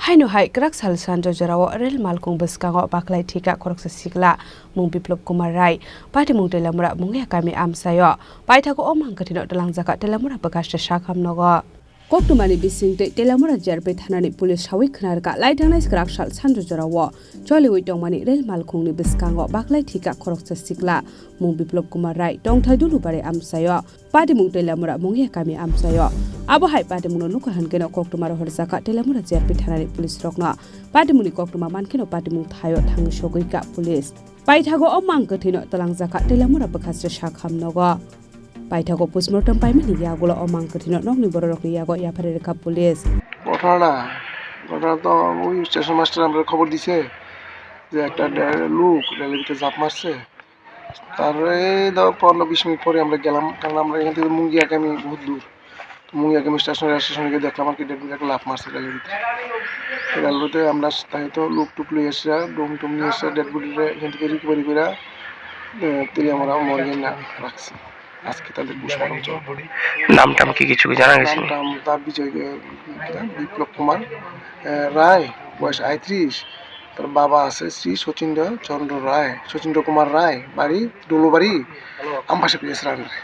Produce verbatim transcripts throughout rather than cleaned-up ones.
Haino hai kwrak sal sanjo jorao rel malkhung bwskango baklai thika khoroksa sikla mung Biplop Kumar Rai, patimung Teliamura Mungia kami amchaio. Paithago o mang kwthwino twlangjaka Teliamura bwkhaste sakham nogo. Koktwmani bising tei Teliamura J R P thanani police sawi khna rwkha, lai thangnai kwrak sal sanjo jorao choliwi tongmani rel malkhungni bwskango baklai thika khoroksa sikla mung Biplop Kumar Rai, tongthai Dulubari amchaio. Patimung Teliamura Mungia kami amchaio. Abo hai patimungno nukha hwnkhe no koktwma rohorjaka Teliamura J R P thanani police rokno. Patimungni koktwma mankheno patimung thaio thangwi sogwi ka police. Paithago o mang kwthwino twlangjaka Teliamura bwkhaste sakham nogo. Paithago postmortem paimani yagulo o mang kwthwino nokni bororokni yago yapharwi rwkha police. ঘটনাটা, ঘটনা তো ওই station master আমরা খবর দিছে যে একটা ডে-, লোক রেলের ভিতরে ঝাঁপ মারছে। তারপরে এই ধর পনেরো বিশ মিনিট পরে আমরা গেলাম, কারণ আমরা এখান থেকে মুঙ্গিয়াগামী বহুত দূর। তো মুঙ্গিয়াগামী স্টেশন, রেল স্টেশনে গিয়ে দেখলাম আর কি ডেড বডি একটা লাফ মারছে রেলের ভিতরে। রেলওয়েতে আমরা তাই তো লোক টুক লই এসে, ডোম টোম নিয়ে এসে ডেড বডিটা এখান থেকে রিকভারি করে, এ, তেলিয়ামুড়া মর্গে না রাখছি। আজকে তাদের পোস্টমর্টম চলবে। নাম টাম কি কিছু কি জানা গেছে? নাম টাম তার বিজয়, এ, বিপ্লব কুমার, এ, রায়, বয়স আটত্রিশ। তার বাবা আছে শ্রী শচীন্দ্র চন্দ্র রায়, শচীন্দ্র কুমার রায়, বাড়ি ডোলোবাড়ি, আমবাসা পিএস রান্ডারে।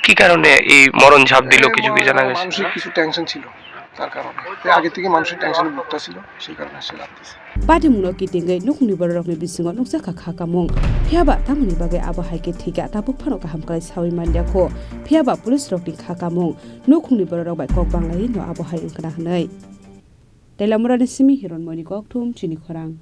কি কারণে এই মরণ ঝাঁপ দিল, এ, কিছু কি জানা গেছে? মানসিক কিছু টেনশন ছিল তার কারণে। এ আগে থেকে মানসিক টেনশনে ভুগতেছিল, সেই কারণে সে লাফ দিয়েছে। Patimungno kitingwi nukhungni bororokni bisingo nukjakha kha kamung. Phiyaba tamoni bagwi abo hai khe thika tabuk phano kaham kwlai sawi manliya kho. Phiyaba police rokni kha kamung nukhungni bororok bai kok banglaiwi no abo hai wngkha na hwnwi. Teliamurani simi Hironmoyni kokthum chini khorang.